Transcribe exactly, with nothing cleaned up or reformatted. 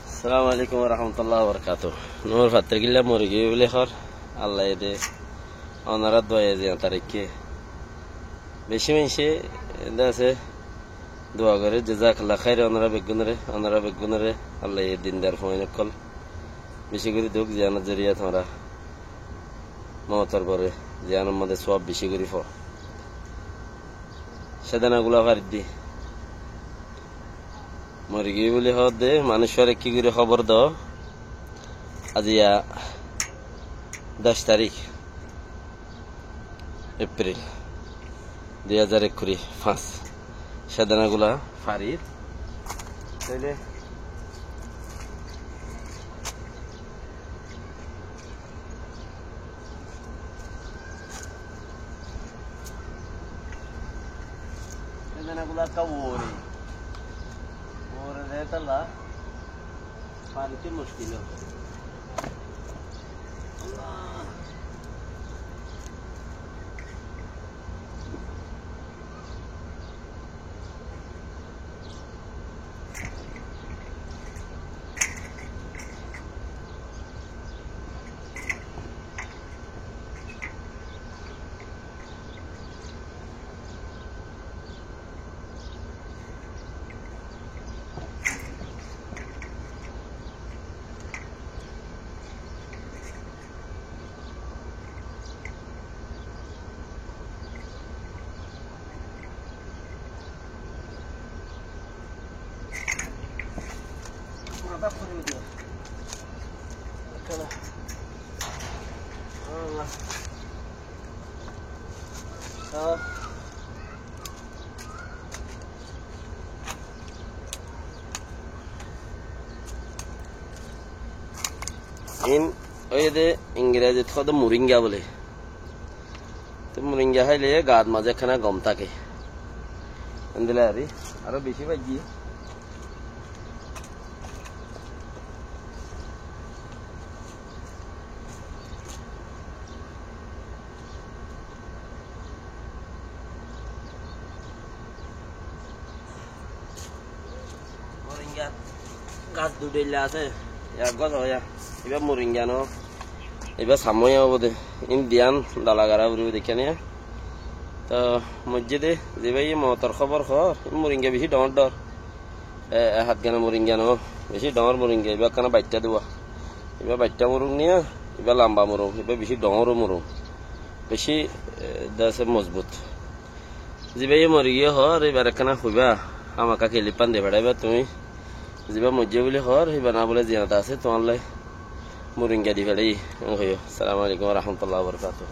Assalamu alaikum warahmatullahi wabarakatuh. Nór fattor gilla mori giyé buli hoór. Allaye de onorár duaye ziyanta raikké. Beci maincé de asé dua goré, jazakallah khair, onorá beggúnoré, onorá beggúnoré Allaye dindar fuain ókkol beci gorí douk, ziyanor zoriya tuáñra moutor fore ziyanor modé suwab beci gorí fo. Cédana gula fariddi. Mori giyé buli hoódde manúic fare ki gorí hóbor do. Aziya doc tarík Epril dui házar ekkuri fañs. Cédana gula farir. Tóile Cédana gula ekka uore. Uore de tolla. Faritte muckil ó. Allah. Iín óiye de Ingrazit hoó de muringa bóle. Te muringa háile gaat mazé ekkána gom táke. Endilla ar, aró beci faijjí. Muringa gas dui dhoilla asé, ek gos óiya. Ibá muringa no, ibá samóiya óibo de. Iín diyan dala gara foribo, deikkó niya. Toh moijjé de, zibáye moutor hóbor hoór, iín muringa beci dhoóñr dhoóñr. E, e hát gana muringa no, beci dhoóñr muringa, ibá ekkána baiththá diba. Ibá baiththá murung niya, ibá lamba murung, ibá beci dhoóñr murung. Beci, e, de asé mozbut. Zibáye mori giyé hoór, íbar ekkána hoibá, hámaka kilip án di feçaibá tuñí. Zibá moijjé buli hoór, íba no bóle ziyanta asé, tuáñlla muringa di feçaiyí, en hoiyó. Assalamu alaikum warahmatullahi wabarakatuh.